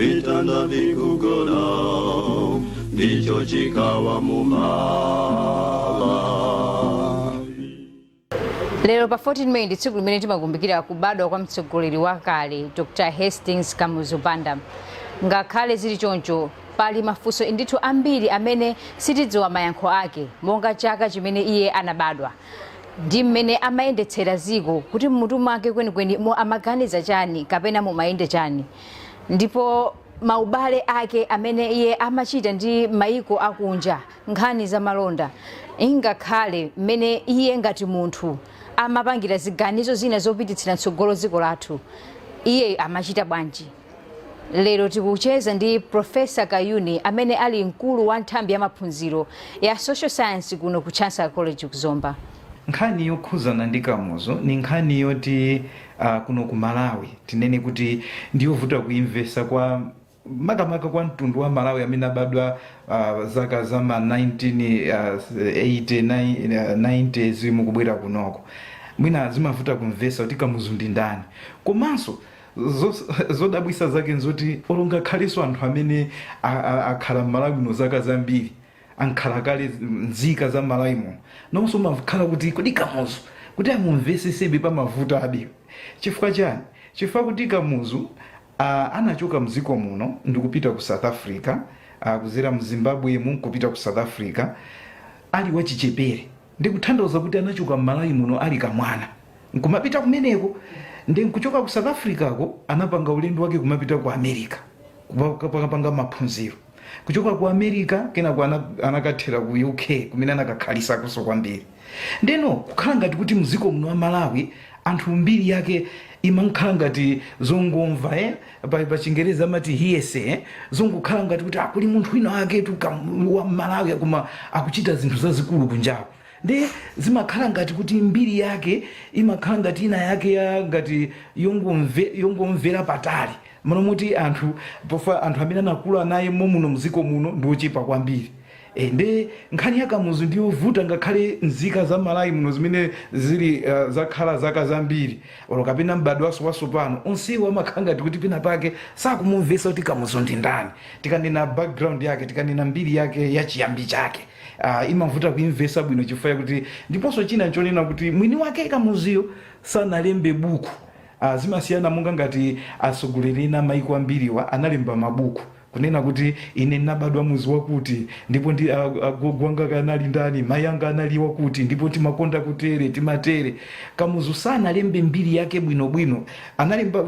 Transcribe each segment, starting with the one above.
Vitanda vikugona ndicho chikawa mumalawi. Lero pa 14 May ndi tsiku limene timakumbukira kubadwa kwa mtsogoleri wakale Dr Hastings Kamuzu Banda. Ngakhale zili choncho, pali mafunso ndithu ambiri amene sitidziwa mayankho ake, monga chaka chimene iye anabadwa ndi mmene amayendetsera ziko, kuti mmutu mwake kwenikweni amaganiza chani kapena mumayende chani, ndipo maubale ake amene iye amachita ndi maiko akunja, nkhani za malonda, ingakhale mmene iye ngati munthu amapangira ziganizo zina zopititsira mtsogolo dziko lathu, iye amachita bwanji? Lero tikucheza ndi Profesa Kayuni amene ali mkulu wa nthambi ya maphunziro ya Social Science kuno ku Chancellor College ku Zomba. Nkhani yokhuzana ndi Kamuzu ni nkhani yoti kuno ku Malawi tinene kuti ndiyovuta kuimvesa, kwa makamaka kwa mtundu wa Malawi amene abadwa zaka za ma 1980, 90s mukubwera kunoko. Mwina zimavuta kumvesa kuti Kamuzu ndi ndani. Komanso zodabwisa zake nzoti olo ngakhalenso anthu amene akhala m'Malawi muno zaka zambiri, ankhala kale nzika za Malawi muno, nonso makhala kuti kodi Kamuzu kuti amumvesesebe pamavuta abe. Chifukwa chani? Chifukwa kuti Kamuzu anachoka mdziko muno ndikupita ku South Africa, kuzera mu Zimbabwe mu kupita ku South Africa ali wachichepere. Ndikutanthauza kuti anachoka m'Malawi muno ali kamwana nkumapita kumeneko. Ndi nkuchoka ku South Africa ko anapanga ulendo wake kumapita ku America kupanga maphunziro. Kuchoka ku America kenako anakathera ku UK kumene anakakhalisakonso kwambiri. Ndeno kukhala ngati kuti mdziko muno wa Malawi anthu mbiri yake imakhala ngati zongomva, eh? Pa Chingerezi amati hearsay, eh? Zongokhala ngati kuti akuli munthu wina ake tu wa Malawi koma akuchita zinthu zazikulu kunjaku. Ndi zimakhala ngati kuti mbiri yake imakhala ngati ina yake ya ngati yongomvera patali, mano muti anthu pofa anthu amene anakula naye momuno mdziko muno ndi ochepa kwambiri. Ndi nkhani ya Kamuzu ndiyovuta, ngakhale nzika za Malawi muno zimene zili zakhala zaka zambiri olo kapena mbadwaso watsopano, onsewo amakhala ngati kuti pena pake sakumumvesa kuti Kamuzu ndi ndani. Tikanena background yake, tikanena mbiri yake ya chiyambi chake, imavuta kuimvesa bwino, chifukwa kuti ndiponso china nchonena kuti mwini wake Kamuzuyo sanalembe buku. Zimasiyana monga ngati atsogoleri ena maiko ambiriwa analemba mabuku kunena kuti ine ndinabadwa muzi wakuti, ndipo ndi agogo anga kanali ndani, mayi anga anali wakuti, ndipo timakonda kutere, timatere. Kamuzu sanalembe mbiri yake bwinobwino. Analemba,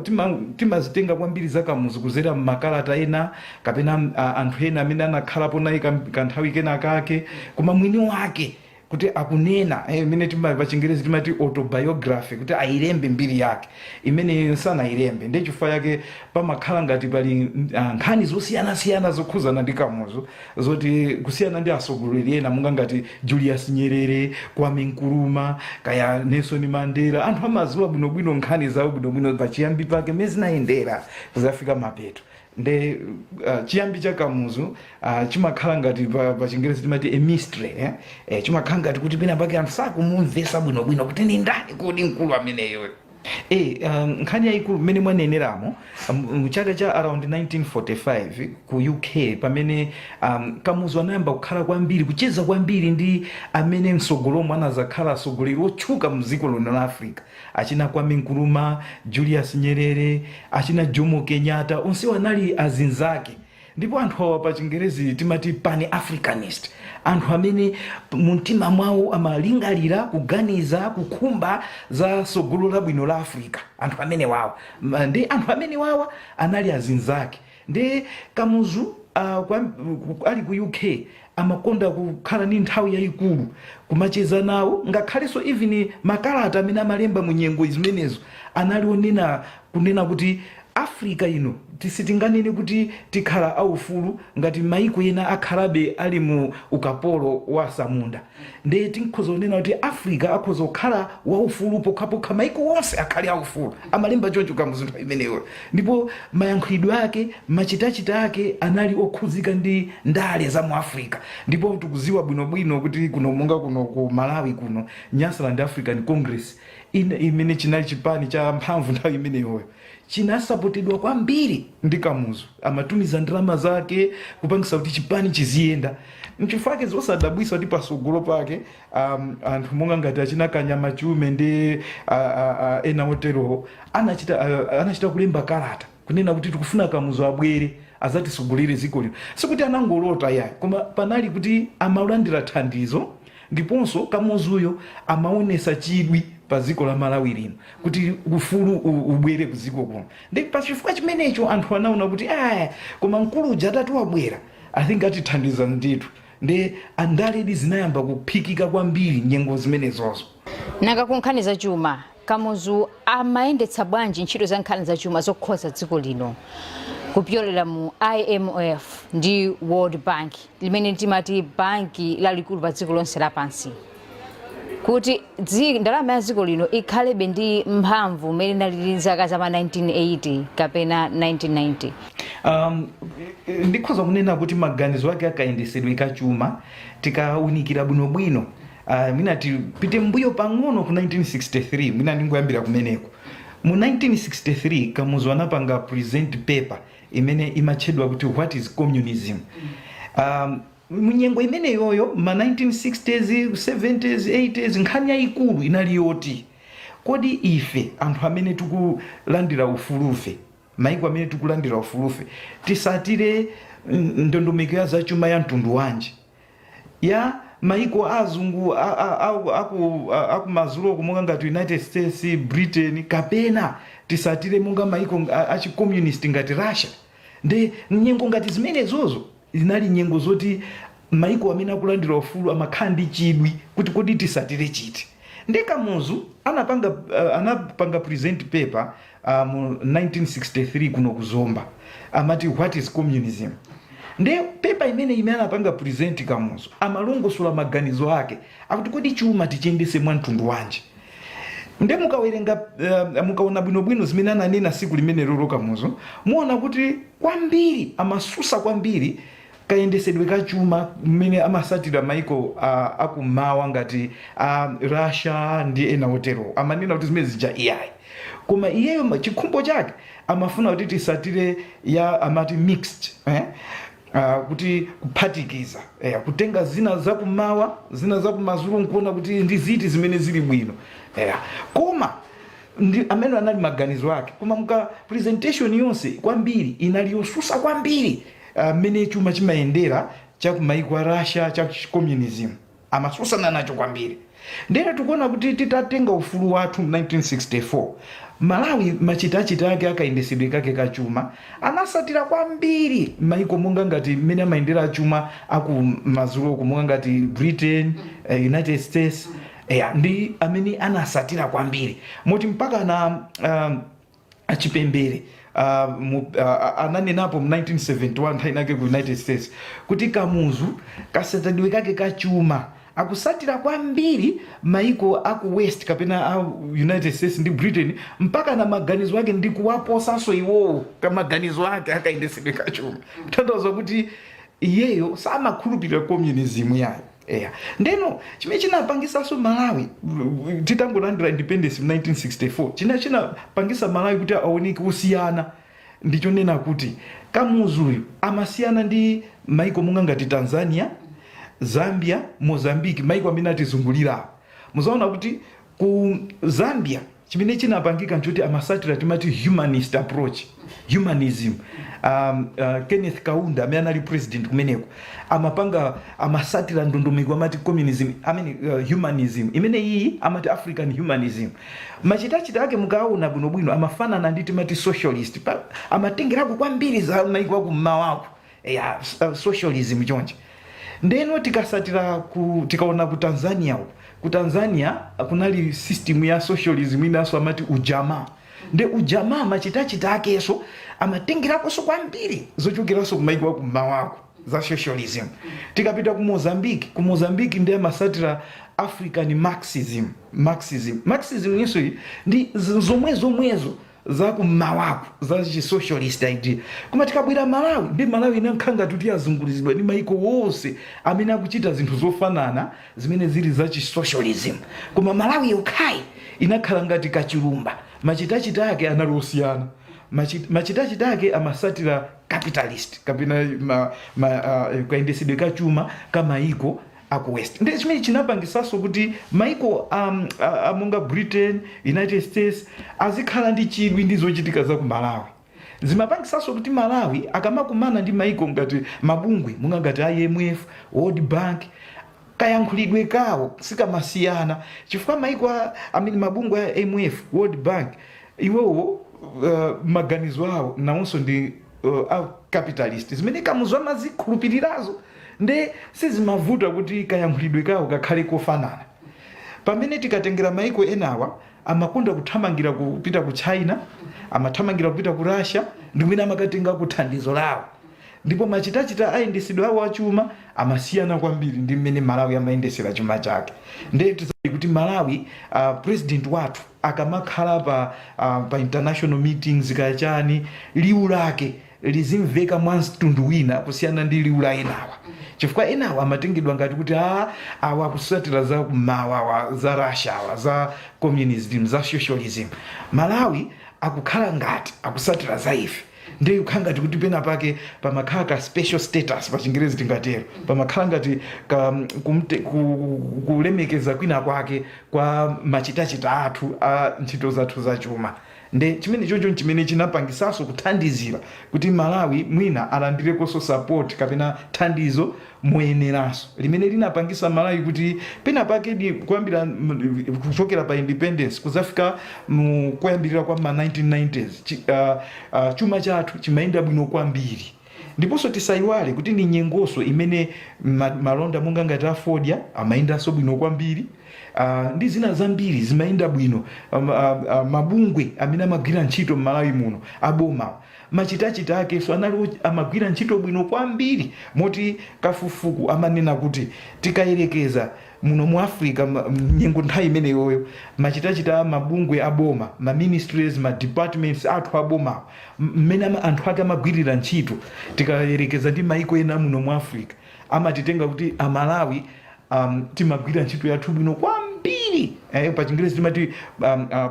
timazitenga kwambiri za Kamuzu kuzera m'makalata ena kapena anthu ena amene anakhalapo naye kanthawi kena kake, koma mwini wake kuti akunena, imene pa Chingerezi timati autobiography, kuti ayilembe mbiri yake imeneyo sanayilembe. Ndi chifukwa yake pamakhala ngati pali nkhani zosiyanasiyana zokhuzana ndi Kamuzu, zoti kusiyana ndi atsogoleri ena monga ngati Julius Nyerere, Kwame Nkrumah, kaya Nelson Mandela, anthu amaziwa bwinobwino nkhani zawo bwinobwino pachiyambi pake mmene zinayendera kuzafika mapeto. Nde chiyambi cha Kamuzu chimakhala ngati pa Chingerezi timati a mystery, eh? Chimakhala ngati kuti pena pake anthu sakumumvesa bwinobwino kuti ni ndani kodi mkulu ameneyo. Nkhani yayikulu mmene mwaneneramo, mchaka cha around 1945 ku UK, pamene Kamuzu anayamba kukhala kwambiri, kucheza kwambiri ndi amene msogolomo anazakhala atsogoleri otchuka mdziko lino la Africa, achina Kwame Nkrumah, Julius Nyerere, achina Jomo Kenyatta, onsewo anali azinzake. Ndipo anthu awa pa Chingerezi timati pan Africanist, anthu amene mumtima mwawo amalingalira, kuganiza, kukhumba za sogolo labwino la Africa. Anthu amene wawa, ndi anthu amene wawa anali azinzake. Ndi Kamuzu ali ku UK amakonda kukhala ndi nthawi yayikulu kumacheza nawo. Ngakhalenso even makalata amene amalemba mu nyengo zimenezo anali onena kunena kuti Africa ino sitinganene kuti tikhala aufulu ngati maiko ena akhalabe ali mu ukapolo wa samunda. Ndiye tinkhoza kunena kuti Africa akhoza kukhala waufulu pokhapokha maiko onse akhale aufulu. Amalemba choncho Kamuzu nthawi imeneyo, ndipo mayankhulidwe ake, machitachita ake anali okhuzika ndi ndale za mu Africa. Ndipo tikuziwa bwinobwino kuti kuno, monga kuno ku Malawi kuno, Nyasaland African Congress imene chinali chipani cha mphamvu nthawi imeneyoyo. Chinasapotedwa kwambiri ndi Kamuzu, amatumiza ndalama zake kupangisa kuti chipani chiziyenda. Nchifukwa zosadabwisa kuti pasogolo pake anthu monga ngati achina Kanyama Chiume ndi ena oterowo anachita kulemba kalata kunena kuti tikufuna Kamuzu abwere azatisogolere dziko lino. Sikuti anangolota yayi, koma panali kuti amalandira thandizo, ndiponso Kamuzuyo amaonesa chidwi pa dziko la Malawi lino kuti ufulu ubwere ku dziko kuno. Ndi pachifukwa chimenecho anthu anaona kuti aya, koma mkulu uja atati wabwera, I think atithandiza ndithu. Ndi andaledi zinayamba kuphikika kwambiri nyengo zimenezozo. Nanga ku nkhani za chuma, Kamuzu amayendetsa bwanji ntchito za nkhani za chuma zokhoza dziko lino kupyolera mu IMF ndi World Bank, limene timati banki lalikulu pa dziko lonse lapansi, kuti ndalama ya dziko lino ikhalebe ndi mphamvu mmene inalili zaka za ma 1980 kapena 1990? Ndikhoza kunena kuti maganizo ake akayendesedwe kachuma, tikawunikira bwinobwino, mwina tipite mbuyo pang'ono ku 1963, mwina ndingoyambira kumeneko. Mu 1963 Kamuzu anapanga present paper imene imatchedwa kuti "What is Communism?" Munyengo imeneyoyo, ma 1960s, 70s, 80s, nkhani yayikulu inali yoti kodi ife anthu amene tikulandira ufulufe, maiko amene tikulandira ufulufe, tisatire ndondomeko ya zachuma ya mtundu wanji? Ya maiko azungu akumadzulo monga ngati United States, Britain, kapena tisatire monga maiko achicommunist ngati Russia? Ndi nyengo ngati zimenezozo zinali nyengo zoti maiko amene akulandira ufulu amakhala ndi chidwi kuti kodi tisatire chiti. Ndi Kamuzu anapanga present paper mu 1963 kuno kuzomba, amati "What is Communism?" Ndi paper imene anapanga present Kamuzu, amalongosola maganizo ake akuti kodi chuma tichiyendese mwa mtundu wanji. Nde mukawerenga, mukaona bwinobwino zimene ananena siku limene lolo Kamuzu, muona kuti kwambiri amasusa kwambiri kayendesedwe ka chuma mmene amasatira maiko akummawa ngati Russia ndi ena otero. Amanena kuti zimene zija iyayi, koma iyeyo chikhumbo chake amafuna kuti tisatire ya amati mixed, eh? Kuti kuphatikiza, kutenga zina zakumawa, zina zakumadzulo, nkuona kuti ndi ziti zimene zili bwino. Koma ndi amene anali maganizo ake. Koma muka presentation yonse kwambiri inali yosusa kwambiri mmene chuma chimayendera chakumaiko a Russia, cha communism, amasusana nacho kwambiri. Ndere tikuona kuti titatenga ufulu wathu mu 1964, Malawi machitachita ake akayendesedwe kake kachuma anasatira kwambiri maiko monga ngati mmene amayendera chuma akumadzulo, monga ngati Britain, United States, yeah, ndi amene anasatira kwambiri, moti mpaka na achipembere ananenapo mu 1971 nthawi inake ku United States kuti Kamuzu kasatidwe kake kachuma akusatira kwambiri maiko aku West kapena a United States ndi Britain, mpaka na maganizo ake ndi kuwaposanso iwowo kamaganizo ake akayendesedwe kachuma, kutanthauza kuti iyeyo samakhulupirira communism yayo. Eya, ndeno chimene chinapangisanso Malawi titangolandira independence mu 1964, china chinapangisa Malawi kuti aoneke kusiyana, ndichonena kuti Kamuzuyu amasiyana ndi maiko monga ngati Tanzania, Zambia, Mozambique, maiko amene atizungulirawo. Muzaona kuti ku Zambia chimene chinapangika nchoti amasatira timati humanist approach, humanism. Kenneth Kaunda amene anali president kumeneko amapanga, amasatira ndondomeko amati communism, I mean, humanism imene iyi amati African humanism. Machitachita ake mukaona bwinobwino amafanana ndi timati socialist. Amatengerako kwambiri za maiko akummawako ya socialism chonje. Ndeno tikasatira tikaona ku Tanzania uku, ku Tanzania kunali system ya socialism inanso amati ujamaa. Nde ujamaa machitachita akenso amatengerakonso kwambiri zochokeranso kumaiko akummawako za socialism. Tikapita ku Mozambique, ku Mozambique ndi amasatira African Marxism. Marxism inso iyi ndi zomwe zomwezo zakummawako za chisocialist idea. Koma tikabwera Malawi, ndi Malawi inakhala ngati kuti yazungulizidwa ndi maiko wonse amene akuchita zinthu zofanana zimene zili za chisocialism, koma Malawi yokhayi inakhala ngati kachilumba, machitachita ake anali osiyana. Machitachita ake amasatira capitalist kapena kayendesedwe ka chuma ka maiko aku West. Ndi chimene chinapangisanso kuti maiko amonga Britain, United States azikhala ndi chidwi ndi zochitika za ku Malawi. Zimapangisanso kuti Malawi akamakumana ndi maiko ngati mabungwe monga ngati IMF, World Bank, kayankhulidwe kawo sikamasiyana, chifukwa maiko amene mabungwe a IMF, World Bank, iwowo maganizo awo nawonso ndi a capitalist, zimene Kamuzu amazikhulupirirazo. Nde sizimavuta kuti kayankhulidwe kawo kakhale kofanana. Pamene tikatengera maiko enawa, amakonda kuthamangira kupita ku China, amathamangira kupita ku Russia, ndi kumene amakatenga kuthandizo lawo, ndipo machitachita ayendesedwe awo achuma amasiyana kwambiri ndi mmene Malawi amayendesera chuma chake. Ndiye tizati kuti Malawi, president wathu akamakhala pa international meetings kachani, liwu lake lizimveka mwa mtundu wina kusiyana ndi liwu la enawa, chifukwa enawa amatengedwa ngati kuti awa akusatira za kummawa, awa za Russia, awa za communism, za socialism. Malawi akukhala ngati akusatira za ife. Ndiye kukhala ngati kuti pena pake pamakhala ka special status, pa Chingerezi tingatero, pamakhala ngati ka kulemekeza kwina kwake kwa machitachita athu a ntchito zathu zachuma. Nde chimene chocho chimene chinapangisanso kuthandizira kuti Malawi mwina alandirekonso support kapena thandizo moyeneranso, limene linapangisa Malawi kuti pena pake kuyambira kuchokera pa independence kuzafika mu kuyambirira kwa ma 1990s, chuma chathu chimayenda bwino kwambiri. Ndiponso tisayiwale kuti ni nyengoso imene malonda monga ngati afodya amayendanso bwino kwambiri, ndi zina zambiri zimayenda bwino. Mabungwe amene amagwira ntchito m'Malawi muno aboma, machitachita akenso anali amagwira ntchito bwino kwambiri, moti kafukufuku amanena kuti tikayerekeza muno mu Africa, nyengo nthawi imeneyoyo, machitachita a mabungwe aboma, ma ministries, ma departments athu aboma, mmene anthu ake amagwirira ntchito, tikayerekeza ndi maiko ena muno mu Africa, amatitenga kuti Amalawi timagwira ntchito yathu bwino kwambiri. Pa Chingerezi timati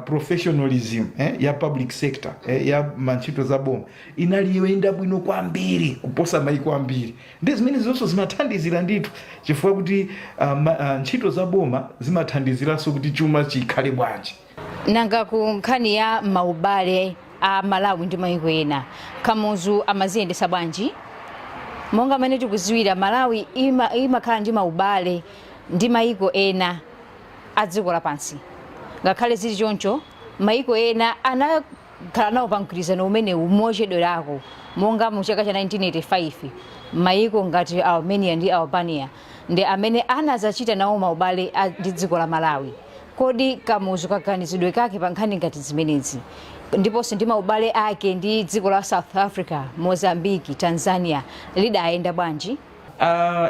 professionalism ya public sector, ya mantchito za boma inali yoyenda bwino kwambiri kuposa maiko ambiri. Ndi zimene zonso zimathandizira ndithu, chifukwa kuti ntchito za boma zimathandiziranso kuti chuma chikhale bwanji. Nanga ku nkhani ya maubale a Malawi ndi maiko ena, Kamuzu amaziyendesa bwanji? Monga mmene tikuziwira, Malawi imakhala ndi maubale ndi maiko ena a dziko lapansi. Ngakhale zili choncho, maiko ena anakhala nawo pa mgwirizano umenewu mochedwerako, monga mu chaka cha 1985 maiko ngati Armenia ndi Albania ndi amene anazachita nawo maubale ndi dziko la Malawi. Kodi Kamuzu kaganizidwe kake pa nkhani ngati zimenezi, ndiponso ndi maubale ake ndi dziko la South Africa, Mozambique, Tanzania lidayenda bwanji?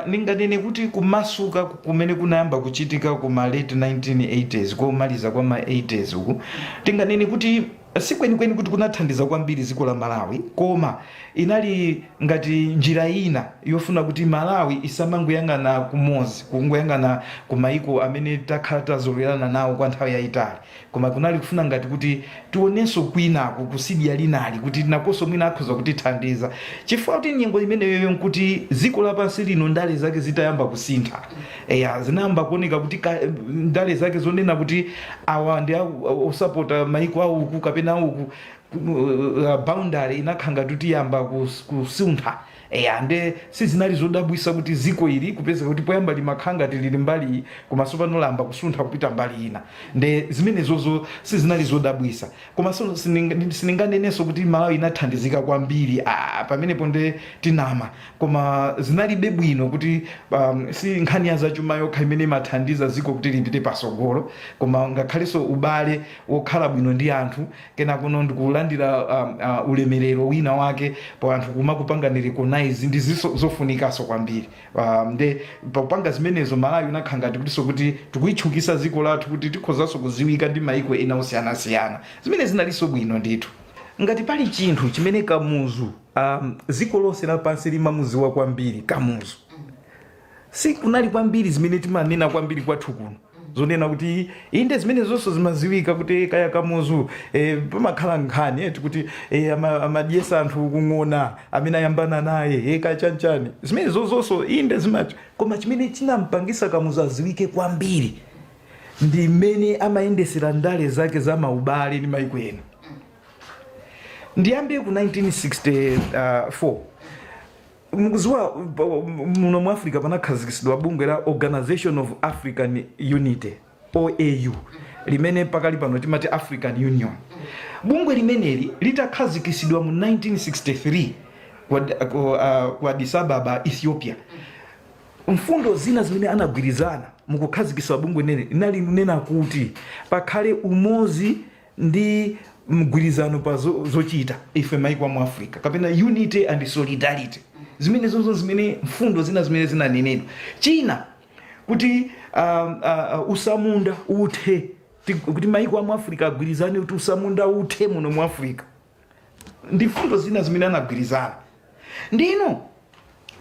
Ndinganene kuti kumasuka kumene kunayamba kuchitika kuma late 1980s, komaliza kwa ma 80s uku, tinganene kuti sikwenikweni kuti kunathandiza kwambiri dziko la Malawi, koma inali ngati njira ina yofuna kuti Malawi isamangoyang'ana kumozi, kungoyang'ana ku maiko amene takhala tazolowerana nawo kwa nthawi yayitali, koma kunali kufuna ngati kuti tionenso kwinaku, kusidya linali, kuti nakonso mwina akhoza kutithandiza, chifukwa kuti nyengo imeneyoyo nkuti dziko lapansi lino ndale zake zitayamba kusintha. Eya, zinayamba kuoneka kuti ndale zake zonena kuti awa ndi osapota maiko auku kapena auku, boundary inakhala ngati kuti yamba kusuntha. Eya, nde sizinali zodabwisa kuti ziko ili kupezeka kuti poyamba limakhala ngati lili mbali iyi, koma tsopano layamba kusuntha kupita mbali ina. Nde zimenezozo sizinali zodabwisa, komanso sininganenenso kuti Malawi inathandizika kwambiri, pamenepo nde tinama. Koma zinalibe bwino kuti si nkhani ya zachuma yokha imene imathandiza ziko kuti lipite pasogolo, koma ngakhalenso ubale wokhala bwino ndi anthu, kenakuno ndikulandira ulemerero wina wake po anthu kumakupanga recognize, ndi zofunikanso kwambiri. Nde pakupanga zimenezo, Malawi inakhala ngati kutinso kuti tikuyitchukisa dziko lathu, kuti tikhozanso kuziwika ndi maiko ena osiyanasiyana, zimene zinalinso bwino ndithu. Ngati pali chinthu chimene Kamuzu, dziko lonse lapansi limamuziwa kwambiri Kamuzu, si kunali kwambiri zimene timanena kwambiri kwathu kuno. Zonena kuti inde, zimene zonso zimaziwika kuti kaya Kamuzu, pamakhala nkhani eti kuti amadyesa anthu kung'ona amene ayambana naye, kachanchani, zimene zozonso inde zimati. Koma chimene chinampangisa Kamuzu aziwike kwambiri ndi mmene amayendesera ndale zake za maubale ndi maiko ena. Ndiyambe ku 1964. Mukuziwa, muno mu Africa panakhazikitsidwa bungwe la Organization of African Unity, OAU, limene pakali pano timati African Union. Bungwe limeneli litakhazikitsidwa mu 1963 ku Addis Ababa, Ethiopia, mfundo zina zimene anagwirizana mukukhazikitsa bungwe nene linali kunena kuti pakhale umodzi ndi mgwirizano pa zochita ife maiko amu Africa, kapena unity and solidarity. Zimene zonso zimene mfundo zina zimene zinanenedwa, china kuti usamunda uthe, kuti maiko amu Africa agwirizane kuti usamunda uthe muno mu Africa, ndi mfundo zina zimene anagwirizana. Ndino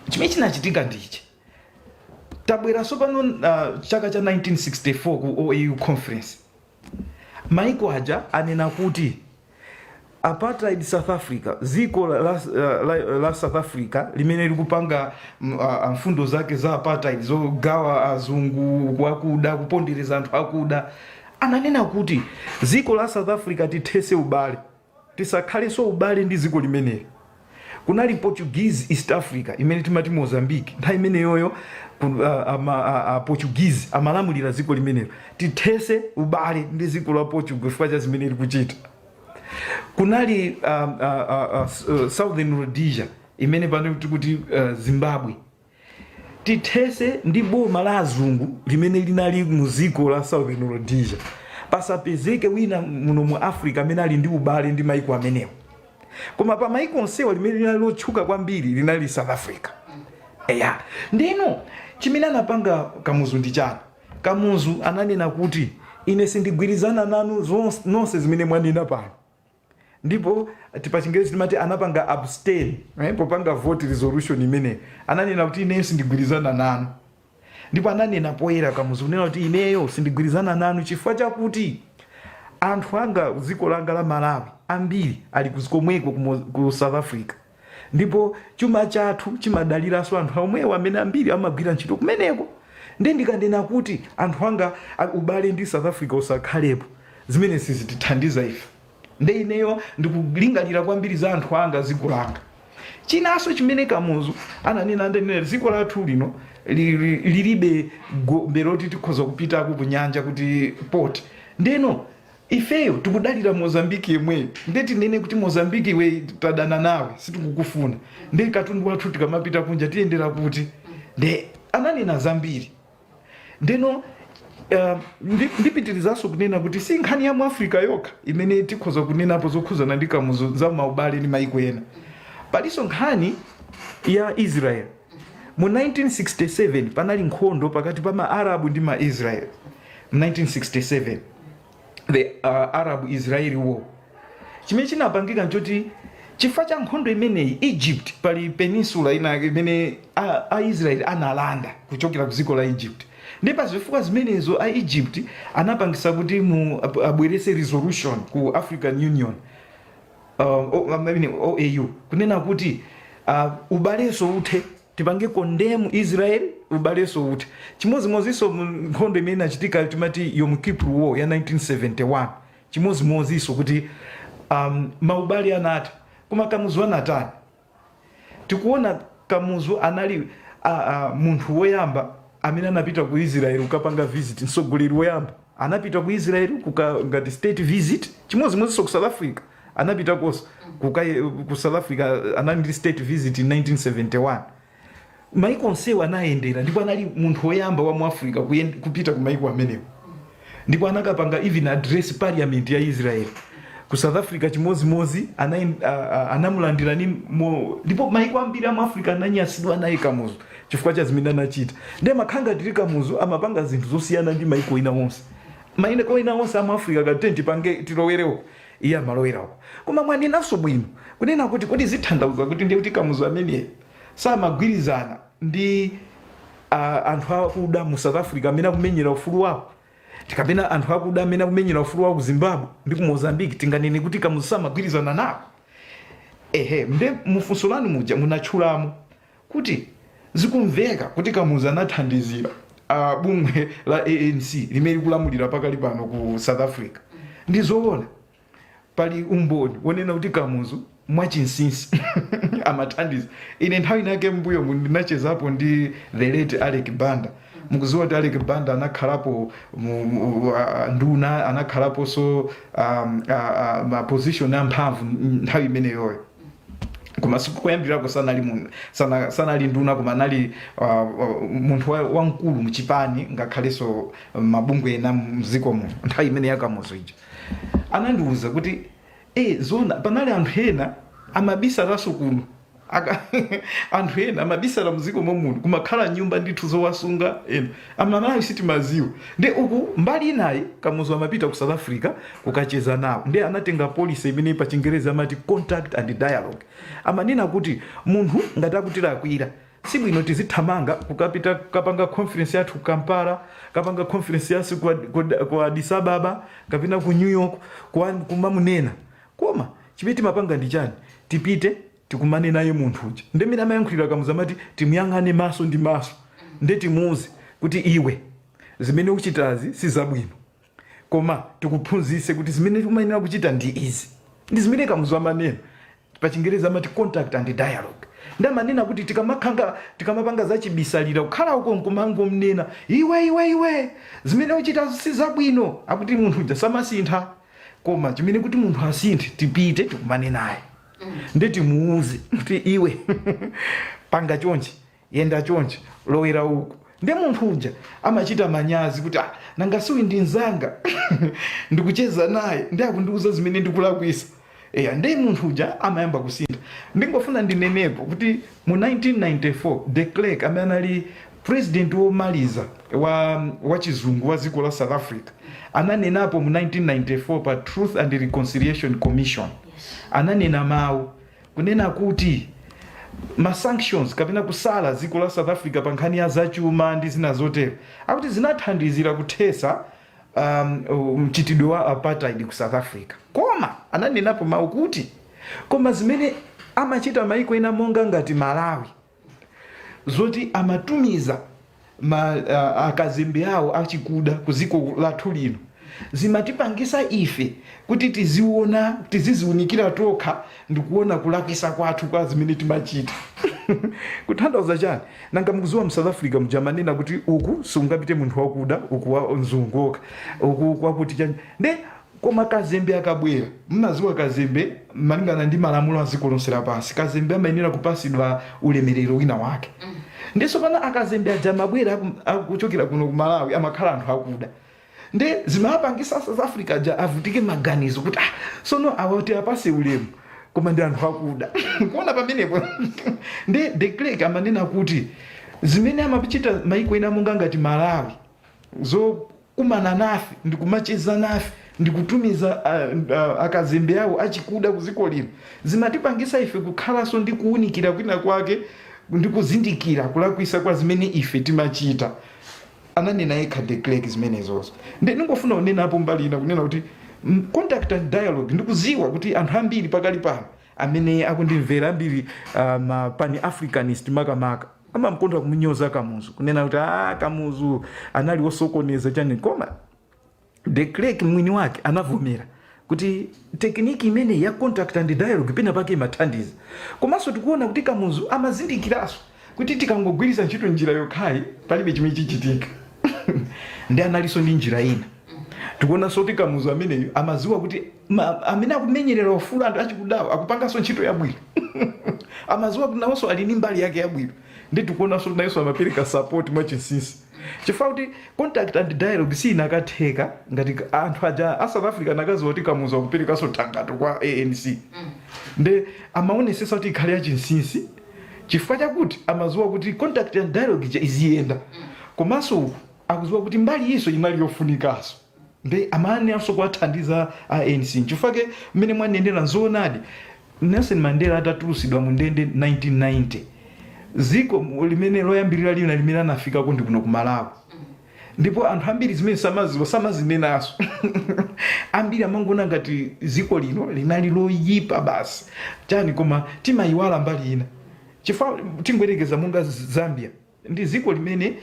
chimene chinachitika ndichi: tabweranso pano chaka cha 1964 ku OAU conference, maiko aja anena kuti apartheid South Africa, dziko la South Africa limene likupanga mfundo zake za apartheid, zogawa azungu akuda, kupondereza anthu akuda, ananena kuti dziko la South Africa tithese ubale, tisakhalenso ubale ndi dziko limeneli. Kunali Portuguese East Africa imene timati Mozambique nthawi imeneyoyo, Portuguese amalamulira dziko limenelo, tithese ubale ndi dziko la Portugal chifukwa cha zimene likuchita. Kunali Southern Rhodesia imene pano tikuti Zimbabwe, tithese ndi boma la azungu limene linali mu dziko la Southern Rhodesia, pasapezeke wina muno mu Africa amene ali ndi ubale ndi maiko amenewo. Koma pa maiko onsewa, limene linali lotchuka kwambiri linali South Africa. Eya, ndino chimene anapanga Kamuzu ndi chani? Kamuzu ananena kuti ine sindigwirizana nanu nonse zimene mwanena pano. Ndipo pa Chingerezi timati anapanga abstain, popanga vote resolution imene ananena kuti ineyo sindigwirizana nanu. Ndipo ananena poyera Kamuzu kunena kuti ineyo sindigwirizana nanu chifukwa chakuti anthu anga, dziko langa la Malawi, ambiri ali komweko ku South Africa, ndipo chuma chathu chimadaliranso anthu omwewo amene ambiri amagwira ntchito kumeneko. Ndi ndikanena kuti anthu anga ubale ndi South Africa usakhalepo, zimene sizitithandiza ife. Nde ineyo ndikulingalira kwambiri za anthu anga, dziko langa. Chinanso chimene Kamuzu ananena, andanena dziko lathu lino lilibe gombe loti tikhoza kupitako ku nyanja, kuti port. Ndeno ifeyo tikudalira Mozambiki yemweyo. Nde tinene kuti Mozambiki iwe tadana nawe, sitikukufuna, nde katundu wathu tikamapita kunja tiyendera kuti? Nde ananena zambiri. Ndeno ndipitirizanso kunena kuti si nkhani ya mu Africa yokha imene tikhoza kunenapo zokhuzana ndi Kamuzu za maubale ndi maiko ena. Palinso nkhani ya Israel. Mu 1967 panali nkhondo pakati pa ma-Arabu ndi ma-Israel. Mu 1967, the Arab Israeli War, chimene chinapangika nchoti chifukwa cha nkhondo imeneyi, Egypt, pali peninsula ina imene a Israel analanda kuchokera ku dziko la Egypt. Ndi pa zifukwa zimenezo a Egypt anapangisa kuti abwerese resolution ku African Union, I mean, OAU, kunena kuti ubalenso uthe, tipange condemn Israel, ubalenso uthe. Chimodzimodzinso mu nkhondo imene inachitika timati Yom Kippur War ya 1971, chimodzimodzinso kuti maubale anatha. Koma Kamuzu anatani? Tikuona Kamuzu anali munthu woyamba amene anapita ku Israel kukapanga visit, mtsogoleri woyamba anapita ku Israel ngati state visit. Chimodzimodzinso ku South Africa, anapitakonso ku South Africa, anali ndi state visit in 1971. Maiko onsewo anayendera, ndipo anali munthu woyamba wa mu Africa kupita ku maiko amenewo, ndipo anakapanga even address parliament ya Israel. Ku South Africa chimodzimodzi, anamulandira ni ndipo maiko ambiri amu Africa ananyasidwa naye Kamuzu chifukwa cha zimene anachita. Ndiye makhanga tili Kamuzu amapanga zinthu zosiyana ndi maiko ina onse. Maiko ina onse amu Africa kati tipange tilowereko, iye amalowerako. Koma mwanenanso bwino kunena kuti kodi zithandauza kuti ndiye kuti Kamuzu ameneyo samagwirizana ndi anthu akuda mu South Africa amene akumenyera ufulu wawo? Tikapena anthu akuda amene akumenyera ufulu wa ku Zimbabwe ndi ku Mozambique, tinganene kuti Kamuzu samagwirizana nawo? Ehe, nde mufunso lanu muja munatchulamo kuti zikumveka kuti Kamuzu anathandizira bungwe la ANC limene likulamulira pakali pano ku South Africa. Ndi zoona, pali umboni wonena kuti Kamuzu mwachinsinsi amathandiza. Ine nthawi inake mbuyo ndinachezapo ndi the late Alec Banda. Mukuziwa kuti Alec Banda anakhalapo nduna, anakhalaponso ma position amphamvu nthawi imeneyoyo, koma sikuyambirako sanali nduna, koma anali munthu wamkulu muchipani, ngakhalenso mabungwe ena mdziko muno nthawi imene yakamuzu ija. Anandiwuza kuti zona panali anthu ena amabisalanso kuno. Anthu ena amabisala mdziko momuno, kumakhala nyumba ndithu zowasunga ena, Amalawi sitimaziwa. Ndi uku mbali inayi Kamuzu amapita ku South Africa kukacheza nawo, ndi anatenga policy imene pa Chingerezi amati contact and dialogue. Amanena kuti munthu ngati akutilakwira, sibwino tizithamanga kukapita kukapanga conference yathu ku Kampala, kapanga conference yathu ku Addis Ababa kapena ku New York, kumamunena. Koma chimene timapanga ndi chani? Tipite tikumane naye munthu uja. Ndi mmene amayankhulira Kamuzu, amati timuyang'ane maso ndi maso, ndi timuuze kuti, "Iwe, zimene ukuchitazi si zabwino, koma tikuphunzitse kuti zimene umayenera kuchita ndi izi." Ndi zimene Kamuzu amanena, pa Chingerezi amati contact and dialogue. Ndi amanena kuti tikamakhanga tikamapanga zachibisalira, kukhala uko nkumangomnena, "Iwe, iwe, iwe, zimene uchita si zabwino," akuti munthu uja samasintha. Koma chimene kuti munthu asinthe, tipite tikumane naye, ndi timuuze kuti, "Iwe, panga chonchi, yenda chonchi, lowera uku." Ndi munthu uja amachita manyazi kuti, "Ah, nanga siwi ndi mzanga, ndikucheza naye, ndi akundiuza zimene ndikulakwisa." Eya, ndi munthu uja amayamba kusintha. Ndingofuna ndinenepo kuti mu 1994 De Klerk, amene anali president womaliza wa chizungu wa dziko la South Africa, ananenapo mu 1994 pa Truth and Reconciliation Commission. Ananena mawu kunena kuti ma sanctions kapena kusala dziko la South Africa pa nkhani ya zachuma ndi zina zotero, akuti zinathandizira kuthesa mchitidwe wa apartheid ku South Africa. Koma ananenapo mawu kuti koma zimene amachita maiko ena monga ngati Malawi, zoti amatumiza akazembe awo achikuda ku dziko lathu lino, zimatipangisa ife kuti tiziona, tiziziunikira tokha ndikuona kulakwisa kwathu kwa zimene timachita. Kutanthauza chani? Nanga mukuziwa mu South Africa mujamanena kuti uku sungapite munthu wakuda, uku wa mzungu okha, uku kwakuti chani. Nde koma kazembe akabwera, mmaziwa kazembe malingana ndi malamulo a dziko lonse lapansi, kazembe amayenera kupasidwa ulemerero wina wake. Ndiso pana akazembe aja amabwera akuchokera kuno ku Malawi, amakhala anthu akuda. Nde zimapangisa South Africa aja avutike maganizo kuti, "Ah, sono awa tiapase ulemu, koma ndi anthu akuda." Kuona pamenepo, nde De Klerk amanena kuti zimene amachita maiko ena monga ngati Malawi, zokumana nafe ndikumacheza nafe ndikutumiza akazembe awo achikuda ku dziko lino, zimatipangisa ife kukhalanso ndi kuwunikira kwina kwake ndi kuzindikira kulakwisa kwa zimene ife timachita. Ananena yekha De Klerk zimenezozo. Ndi ndingofuna kunenapo mbali ina kunena kuti contact and dialogue, ndikuziwa kuti anthu ambiri pakali pano amene akundimvera, ambiri ma pan Africanist makamaka, amamkonda kumunyoza Kamuzu, kunena kuti, "Ah, Kamuzu anali wosokoneza chani." Koma De Klerk mwini wake anavomera kuti technique imene ya contact and dialogue pena pake imathandiza. Komanso tikuona kuti Kamuzu amazindikiranso kuti tikangogwiritsa ntchito njira yokhayi palibe chimene chichitika, ndi analinso ndi njira ina. Tikuonanso kuti Kamuzu ameneyo amaziwa kuti amene akumenyerera ufulu anthu achikudawo akupanganso ntchito yabwino. Amaziwa kuti nawonso ali ndi mbali yake yabwino, ndi tikuonanso kuti nayenso amapereka support mwachinsinsi, chifukwa kuti contact and dialogue sinakatheka ngati anthu aja a South Africa nakaziwa kuti Kamuzu akuperekanso thangato kwa ANC. Nde amaonesesa kuti ikhale yachinsinsi, chifukwa chakuti amaziwa kuti contact and dialogue ija iziyenda, komanso uku akuziwa kuti mbali iso inali yofunikanso, nde amayenanso kuwathandiza ANC. Chifukwa ke mmene mwanenera, nzoonadi, Nelson Mandela atatulusidwa mu ndende 1990, ziko limene loyambirira lina limene anafikako ndi kuno ku Malawi. Ndipo anthu ambiri zimene samaziwa samazinenaso. Ambiri amangoona ngati dziko lino linali loyipa basi, chani, koma timayiwala mbali ina, chifukwa tingoyerekeza monga Zambia ndi dziko limene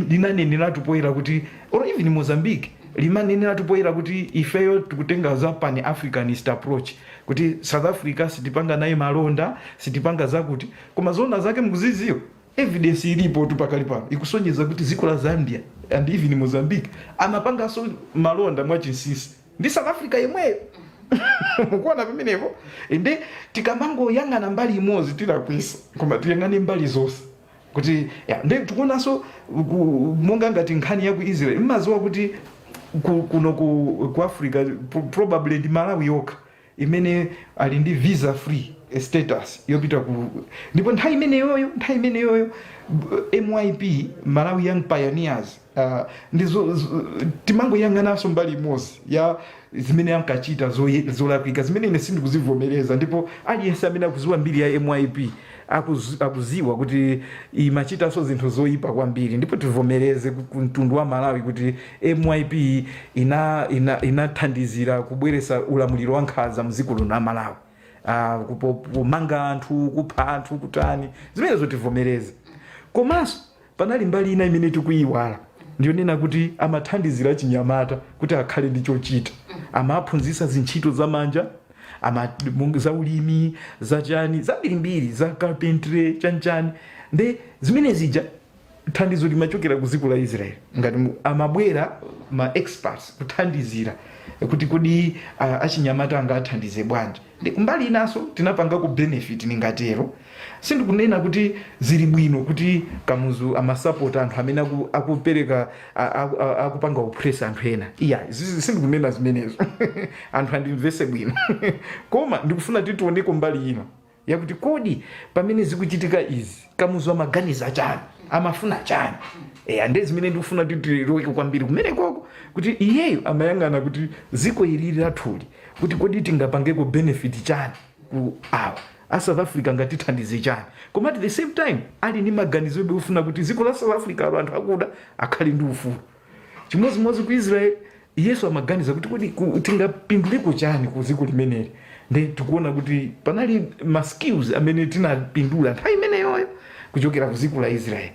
linaneneratu poyera kuti, or even Mozambique limaneneratu poyera kuti ifeyo tikutenga za pan Africanist approach, kuti South Africa sitipanga naye malonda, sitipanga zakuti. Koma zona zake mukuziziwa, evidence ilipo tu pakali pano ikusonyeza kuti dziko la Zambia and even Mozambique amapanganso malonda mwachinsinsi ndi South Africa yemweyo. Mukuona pamenepo? Nde tikamangoyang'ana mbali imodzi tilakwisa, koma tiyang'ane mbali zonse kuti ya. Nde tikuonanso monga ngati nkhani ya ku Israel. Mmaziwa kuti kuno ku Africa probably ndi Malawi yokha imene ali ndi visa free status yopita ku. Ndipo nthawi imeneyoyo MYP, Malawi Young Pioneers, ndizo timangoyang'ananso mbali imodzi ya zimene ankachita zolakwika, zimene ine sindikuzivomereza. Ndipo aliyense amene akuziwa mbiri ya MYP akuziwa kuti imachitanso zinthu zoyipa kwambiri. Ndipo tivomereze ku mtundu wa Malawi kuti MYP inathandizira kubweresa ulamuliro wa nkhanza mdziko lino la Malawi, kumanga anthu, kupha anthu, kutani, zimenezo tivomereze. Komanso panali mbali ina imene tikuyiwala, ndiyonena kuti amathandizira chinyamata kuti akhale ndi chochita. Amaphunzitsa zintchito zamanja, za ulimi, zachani, zambirimbiri, za carpentry, chanchani. Nde zimene zija thandizo limachokera ku dziko la Israel, ngati amabwera ma experts kuthandizira kuti kodi achinyamata angathandize bwanji. Ndi kumbali inanso tinapangako benefit, ningatero. Sindikunena kuti zili bwino kuti Kamuzu amasapota anthu amene akupereka akupanga oppress anthu ena, iya, sindikunena zimenezo, anthu andimvese bwino. Koma ndikufuna titioneko mbali ina yakuti kodi pamene zikuchitika izi Kamuzu amaganiza chani, amafuna chani? Eya, ndi zimene ndikufuna kuti tiloke kwambiri kumenekoko, kuti iyeyo amayang'ana kuti dziko ilili lathuli, kuti kodi tingapangeko benefit chani ku awa a South Africa, ngatithandize chani? Koma at the same time ali ndi maganizo ebe ofuna kuti dziko la South Africa alo anthu akuda akhale ndi ufulu. Chimodzimodzi ku Israel, Yesu amaganiza kuti kodi tingapinduleko chani ku dziko limeneli? Ndi tikuona kuti panali ma skills amene tinapindula nthawi imeneyoyo kuchokera ku dziko la Israel.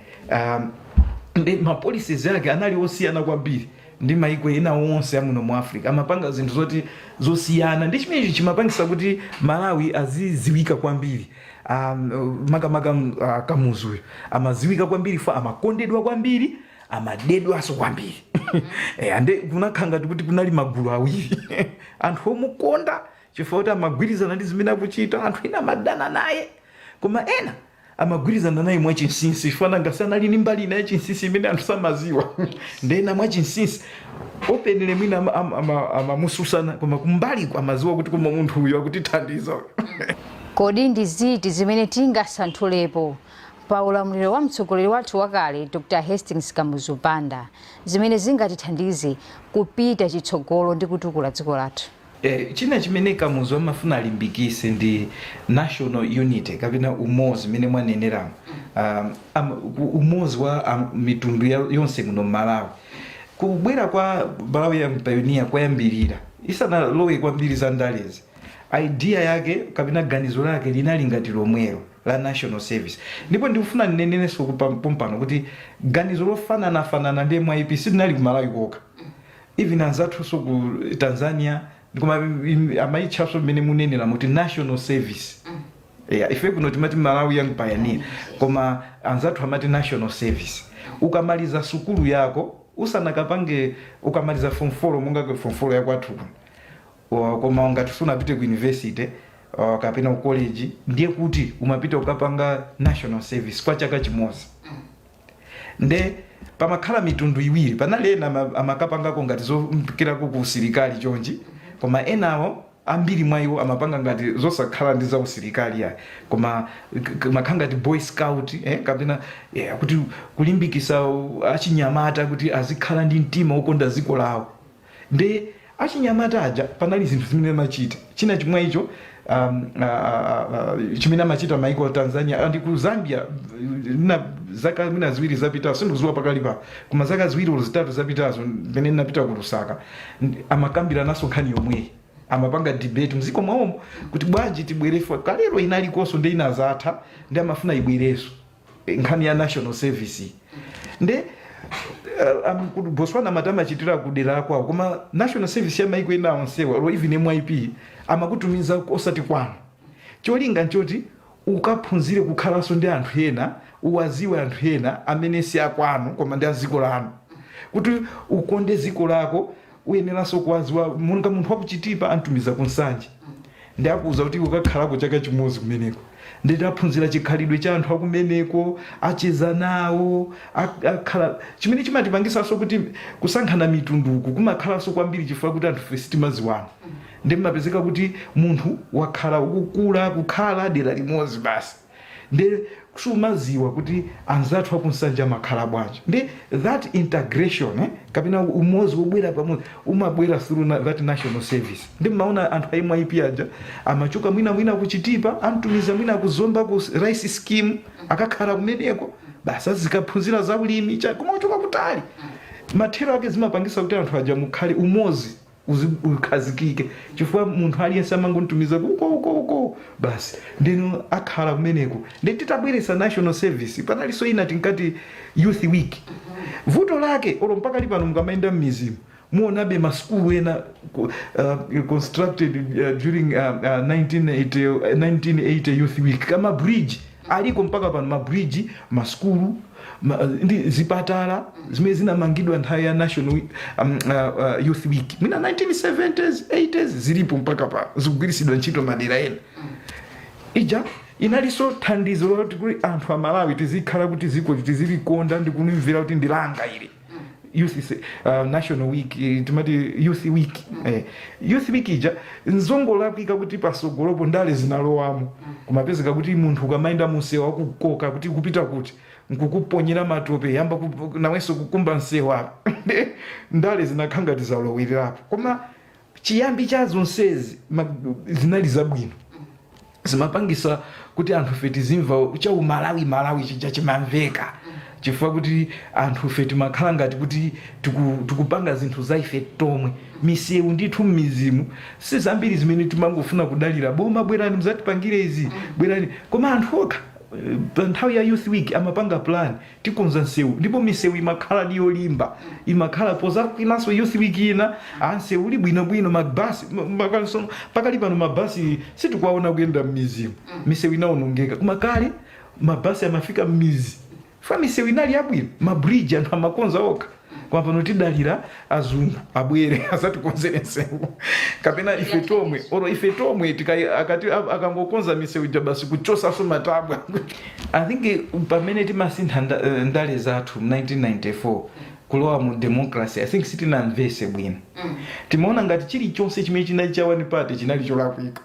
Ndi ma policies ake anali osiyana kwambiri ndi maiko ena onse amuno mu Africa. Amapanga zinthu zoti zosiyana, ndi chimenechi chimapangisa kuti Malawi aziziwika kwambiri. Makamaka Kamuzuyo amaziwika kwambiri fa amakondedwa kwambiri, amadedwanso kwambiri. Ande kunakhala ngati kuti kunali magulu awiri: anthu omukonda chifukwa kuti amagwirizana ndi zimene akuchita, anthu ena amadana naye, koma ena amagwirizana naye mwachinsinsi, chifukwa ngasi anali ndi mbali ina yachinsinsi imene anthu samaziwa. Ndena mwachinsinsi, openly mwina amamususana, koma kumbaliko amaziwa kuti koma munthu uyu akutithandiza uyu. Kodi ndi ziti zimene tingasanthulepo pa ulamuliro wa mtsogoleri wathu wakale Dr Hastings Kamuzu Banda zimene zingatithandize kupita chitsogolo ndi kutukula dziko lathu? China chimene Kamuzu amafuna alimbikise ndi national unity kapena umodzi mmene mwaneneramo, umodzi wa mitundu yonse muno mMalawi. Kubwera kwa Malawi Young Pioneer kwayambirira, isanalowe kwambiri za ndalezi, idea yake kapena ganizo lake linali ngati lomwelo la national service. Ndipo ndikufuna ndinenenso pompano kuti ganizo lofananafanana ndi MYP silinali ku Malawi kokha, even anzathunso ku Tanzania, koma amayitchaso mmene munenera muti national service. Yeah, ife kuno timati Malawi Young Pioneer, koma anzathu amati national service. Ukamaliza sukulu yako, usanakapange, ukamaliza form 4, monga ku form 4 yakwathu kuno, koma ngati sunapite ku university kapena ku college, ndiye kuti umapita ukapanga national service kwa chaka chimodzi. Nde pamakhala mitundu iwiri. Panali ena amakapangako ngati zopikirako ku usilikali chonchi, koma enawo, ambiri mwa iwo amapanga ngati zosakhala ndi za usilikali yayi, koma makhala ngati boy scout, kapena, yeah, kuti kulimbikisa achinyamata kuti azikhala ndi mtima wokonda dziko lawo. Nde achinyamata aja panali zinthu zimene amachita. China chimwe icho chimene amachita maiko a Tanzania ndi ku Zambia na zaka mwina 2 zapitazo, sindikuziwa pakali pa, koma zaka 2 or 3 zapitazo pamene ndinapita ku Lusaka, amakambiranaso nkhani yomweyi, amapanga debate mziko mwawomo kuti bwanji tibwerefa. Kalero inalikonso ndi inazatha, ndi amafuna ibwereso nkhani ya national service. Nde ku Botswana amati amachitira kudera kwawo, koma national service ya maiko ena onsewa or even MYP amakutumiza osati kwanu. Cholinga nchoti ukaphunzire kukhalanso ndi anthu ena, uwaziwe anthu ena amene si akwanu koma ndi aziko lanu. Kuti ukonde ziko lako uyeneranso kuwaziwa. Monga munthu wakuchitipa antumiza kunsanje, ndi akuuza kuti ukakhalako chaka chimodzi kumeneko, nditaphunzira chikhalidwe cha anthu akumeneko, acheza nawo, akhala. Chimene chimatipangisanso kuti kusankhana mitunduku kumakhalanso kwambiri chifukwa kuti anthu ife sitimaziwana, ndi mmapezeka kuti munthu wakhala ukukula kukhala dera limodzi basi, ndi sumaziwa kuti anzathu akunsanja amakhala bwanji. Ndi that integration, kapena umodzi wobwera pamodzi umabwera through that national service. Ndi mmaona anthu a MYP aja amachoka mwina kuchitipa, amtumiza mwina kuzomba ku rice scheme, akakhala kumeneko basi azikaphunzira za ulimi koma kuchoka kutali. Mathero ake zimapangisa kuti anthu aja mukhale umodzi ukhazikike, chifukwa munthu aliyense amangontumiza uko uko uko basi, ndino akhala kumeneko. Ndi titabweresa national service, panalinso ina tinkati youth week. Vuto lake olo mpaka lipano mukamayenda m'mizimu muonabe masukulu ena constructed during 1980 youth week, kama bridge aliko mpaka pano, mabridge, masukulu ndi zipatala zimene zinamangidwa nthawi ya national youth week mwina 1970s, 80s, zilipo mpaka pano, zikugwiritsidwa ntchito madera ena. Ija inalinso thandizo loti kuti anthu amalawi tizikhala kuti ziko tizilikonda ndi kulimvera kuti ndilanga ili. Youth national week, timati youth week, youth week ija nzongolakwika kuti pasogolopo ndale zinalowamo, kumapezeka kuti munthu ukamayenda munsewu akukoka kuti kupita kuti nkukuponyera matope, yamba nawenso kukumba msewu apa. Ndale zinakhala ngati zalowelerapo, koma chiyambi cha zonsezi zinali zabwino, zimapangisa kuti anthu fe tizimva cha umalawi malawi chija chimamveka, chifukwa kuti anthu fe timakhala ngati kuti tikupanga zinthu za ife tomwe. Misewu ndithu m'mizimu si zambiri zimene timangofuna kudalira boma, bwerani muzatipangire izi, bwerani, koma anthu okha pa nthawi ya youth week amapanga plan, tikonza msewu, ndipo misewu imakhala ndi yolimba, imakhala pozakwinanso youth week ina ansewu uli bwinobwino. Mabasi pakali pano mabasi sitikuwaona kuyenda m'mizimu, misewu inawonongeka, koma kale mabasi amafika m'mizi fa misewu inali yabwino, mabridge anthu amakonza okha. Koma pano tidalira azungu abwere azatikonzere msewu kapena ife tomwe, oro ife tomwe akati akangokonza misewu ija basi kuchosaso matabwa. I think pamene timasintha ndale zathu mu 1994 kulowa mu democracy, I think sitinamvese bwino. Timaona ngati chilichonse chimene chinali cha one party chinali cholakwika,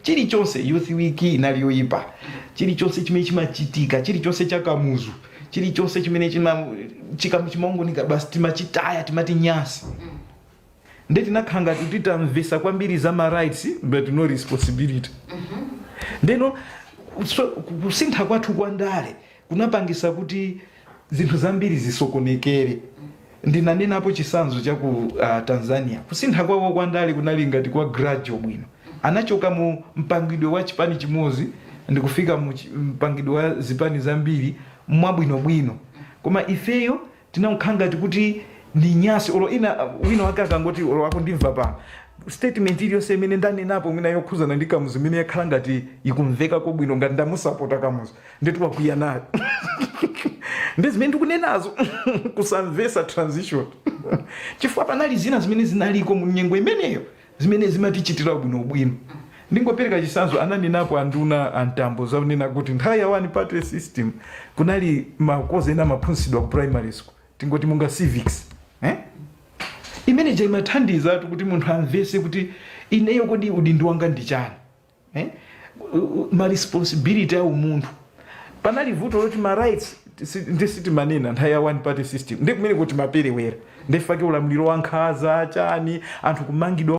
chilichonse, youth week inali yoyipa, chilichonse chimene chimachitika, chilichonse chakamuzu, chilichonse chimene chimaongonika basi timachitaya, timati nyasi. Nde tinakhala ngati titamvesa kwambiri za ma rights but no responsibility. Ndeno so, kusintha kwathu kwa ndale kunapangisa kuti zinthu zambiri zisokonekere. Ndinanenapo chisanzo cha ku Tanzania. Kusintha kwawo kwa ndale kunali ngati kwa gradual bwino, anachoka mu mpangidwe wa chipani chimodzi ndikufika mu mpangidwe wa zipani zambiri mwabwinobwino, koma ifeyo tinakhala ngati kuti ndi nyasi. Olo ina wina wake akangoti, olo akundimva pano, statement iliyonse imene ndanenapo mwina yokhuzana ndi Kamuzu imene yakhala ngati ikumveka kobwino ngati ndamusapota Kamuzu, ndeti wakwiya nayo ndi zimene ndikunenazo, kusamvesa transition, chifukwa panali zina zimene zinaliko mu nyengo imeneyo zimene zimatichitira bwinobwino. Ndingopereka chisanzo, ananenapo anduna antambo zakunena kuti nthawi ya one party system kunali makozi ena amaphunzitsidwa ku primary school, tingoti monga civics, eh? Imene ija imathandizatu kuti munthu amvese kuti ineyo kodi udindo wanga ndi chani, eh? Ma responsibility a umunthu. Panali vuto loti ma rights ndi sitimanena nthawi ya one party system, ndi kumene kuti maperewera, ndifake ulamuliro wa nkhanza chani, anthu kumangidwa.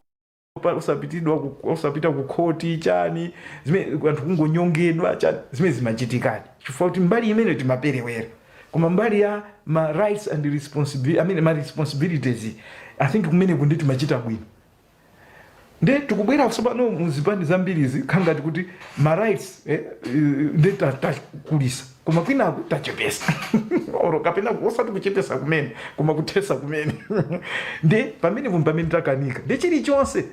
Osapitidwa, osapita ku khoti, chani, zimene anthu kungonyongedwa, chani, zimene zimachitikadi chifukwa kuti mbali imene timaperewera. Koma mbali ya ma rights and responsibility, I mean, ma responsibilities, I think kumene kundi timachita bwino. Nde tikubwera tsopano muzipani zambirizi, khangati kuti ma rights nde takulisa, koma kwinaku tachepesa, oro kapena osati kuchepesa kumene, koma kuthesa kumene. Nde pamene pamene takanika, nde chilichonse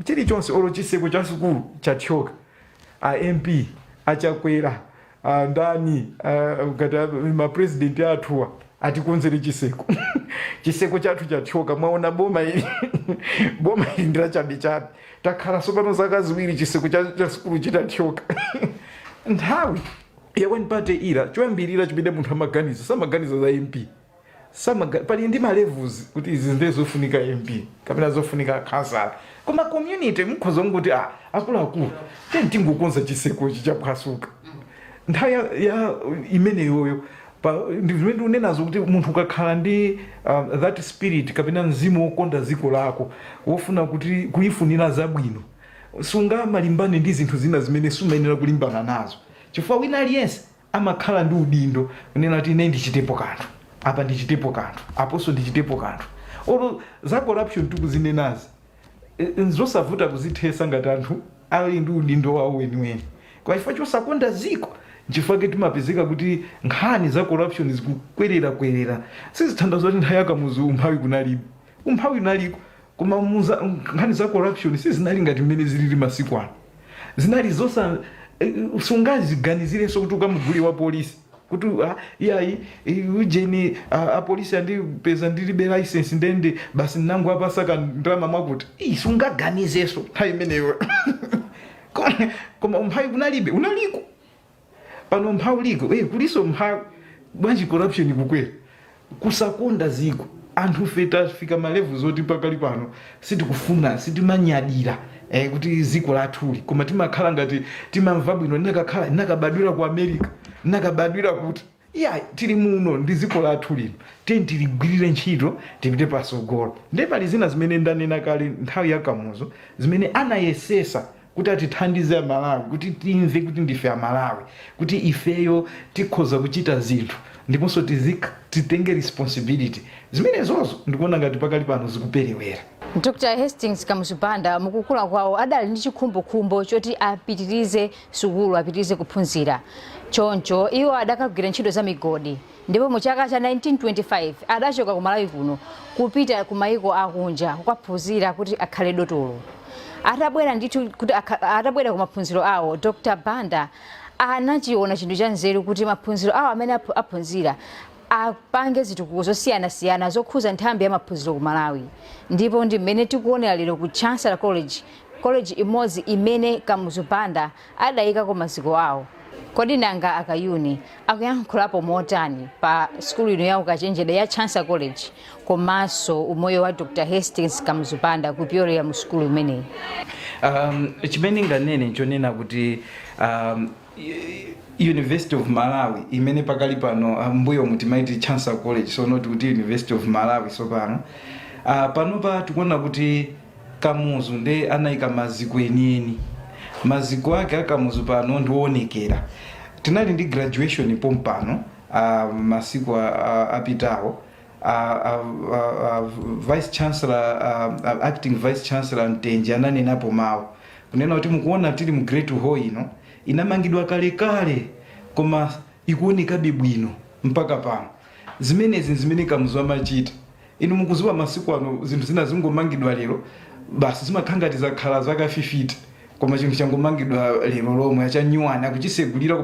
chilichonse, olo chiseko cha sukulu chathyoka, a MP achakwera, ndani, ngati mapresident athuwa atikonzere chiseko, chiseko chathu chathyoka. Mwaona boma ili, boma ili ndi lachabechabe. Takhala sopano zaka 2 chiseko cha sukulu chitathyoka. Nthawi ya one party era, choyambirira chimene munthu amaganiza, samaganiza za MP. Pali ndi ma levels kuti izi ndiye zofunika MP kapena zofunika kansala, koma community mukhoza kunguti, ah, akuluakulu, teni tingokonza chisekochi chaphwasuka. Nthawi ya imeneyoyo ndi zimene ndikunenazo kuti munthu ukakhala ndi that spirit kapena mzimu wokonda dziko lako, wofuna kuti kuyifunira zabwino, sungamalimbane ndi zinthu zina zimene sumayenera kulimbana nazo, chifukwa wina aliyense amakhala ndi udindo kunena kuti ine ndichitepo kanthu apa, ndichitepo kanthu aponso, ndichitepo kanthu. Olo za corruption tikuzinenazi, nzosavuta kuzithesa ngati anthu ali ndi udindo wawo weniweni. Kwa chifukwa chosakonda ziko, nchifukwa timapezeka kuti nkhani za corruption zikukwerera kwerera. Sizithandiza kuti nthawi yakamuzu umphawi kunalibe, umphawi unaliko, koma nkhani za corruption sizinali ngati mmene zilili masiku ano. Zinali zosa sungaziganizirenso kuti ukamugule wa polisi kuti, ah, iyayi, ujeni, apolisi andipeza ndilibe license, ndende basi nangu apasaka ndalama mwakuti. Sungaganizenso nthawi imeneyo. Koma umphawi kunalibe? Unaliko. Pano umphawi uliko, kuliso umphawi. Bwanji corruption ikukwera? Kusakonda ziko. Anthu fe tafika ma level zoti pakali pano sitikufuna, sitimanyadira kuti ziko lathuli, koma timakhala ngati timamva bwino nakakhala nakabadwira ku America, nakabadwira kuti. Iya, tili muno ndi ziko lathu lino, tiye tiligwirire ntchito, tipite pasogolo. Ndiye pali zina zimene ndanena kale, nthawi ya Kamuzu, zimene anayesesa kuti atithandize Amalawi kuti timve kuti ndife Amalawi, kuti ifeyo tikhoza kuchita zinthu ndiponso titenge responsibility. Zimenezozo ndikuona ngati pakali pano zikuperewera. Dr Hastings Kamuzu Banda mukukula kwawo adali ndi chikhumbokhumbo choti apitirize sukulu, apitirize kuphunzira. Choncho iwo adakagwira ntchito za migodi, ndipo mu chaka cha 1925 adachoka ku Malawi kuno kupita ku maiko akunja kukaphunzira kuti akhale dotolo. Atabwera ndithu kuti atabwera ku maphunziro awo, Dr Banda anachiona chinthu cha nzeru kuti maphunziro awo amene aphunzira apange zitukuko zosiyanasiyana zokhuza nthambi ya maphunziro ku Malawi. Ndipo ndi mmene tikuonera lero ku Chancellor College, college imodzi imene Kamuzu Banda adayikako maziko awo. Kodi nanga akayuni akuyankhulapo motani pa sukulu ino ya ukachenjede ya Chancellor College komanso umoyo wa Dr Hastings Kamuzu Banda kupyolera mu sukulu imeneyi? Chimene nganene nchonena kuti University of Malawi imene pakali pano, mbuyo mutimaiti Chancellor College, so not kuti University of Malawi. So pano, panopa tikuona kuti Kamuzu nde anayika maziko enieni. Maziko ake akamuzu pano ndioonekera. Tinali ndi graduation pompano masiku apitawo. Vice chancellor, acting vice chancellor Mtenje ananenapo mawu kunena kuti mukuona tili mu Great Hall ino, inamangidwa kalekale koma ikuonekabe bwino mpaka pano. Zimenezi zimene Kamuzu amachita. Inu mukuziwa masiku ano zinthu zina zingomangidwa lero basi, zimakhala ngati zakhala zaka 50, koma chinthu changomangidwa lero lomwe, achanyuwani akuchisegulira.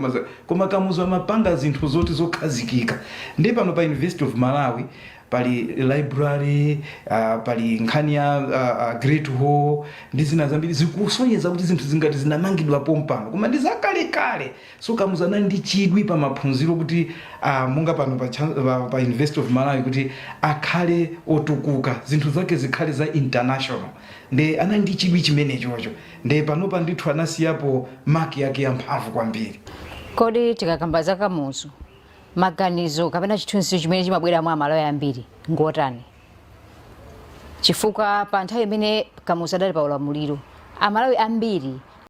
Koma Kamuzu amapanga zinthu zoti zokhazikika. Ndiye pano pa University of Malawi pali library, pali nkhani ya Great Hall ndi zina zambiri, zikusonyeza kuti zinthu zingati zinamangidwa pompano koma ndi zakalekale. So Kamuzu anali ndi chidwi pa maphunziro kuti monga pano pa University of Malawi kuti akhale otukuka, zinthu zake zikhale za international. Nde anali ndi chidwi chimenechocho, nde panopa ndithu anasiyapo mark yake yamphamvu kwambiri. Kodi tikakamba za Kamuzu, maganizo kapena chithunzi chimene chimabwera mwa Amalawi ambiri ngotani? Chifukwa pa nthawi imene Kamuzu adali pa ulamuliro, Amalawi ambiri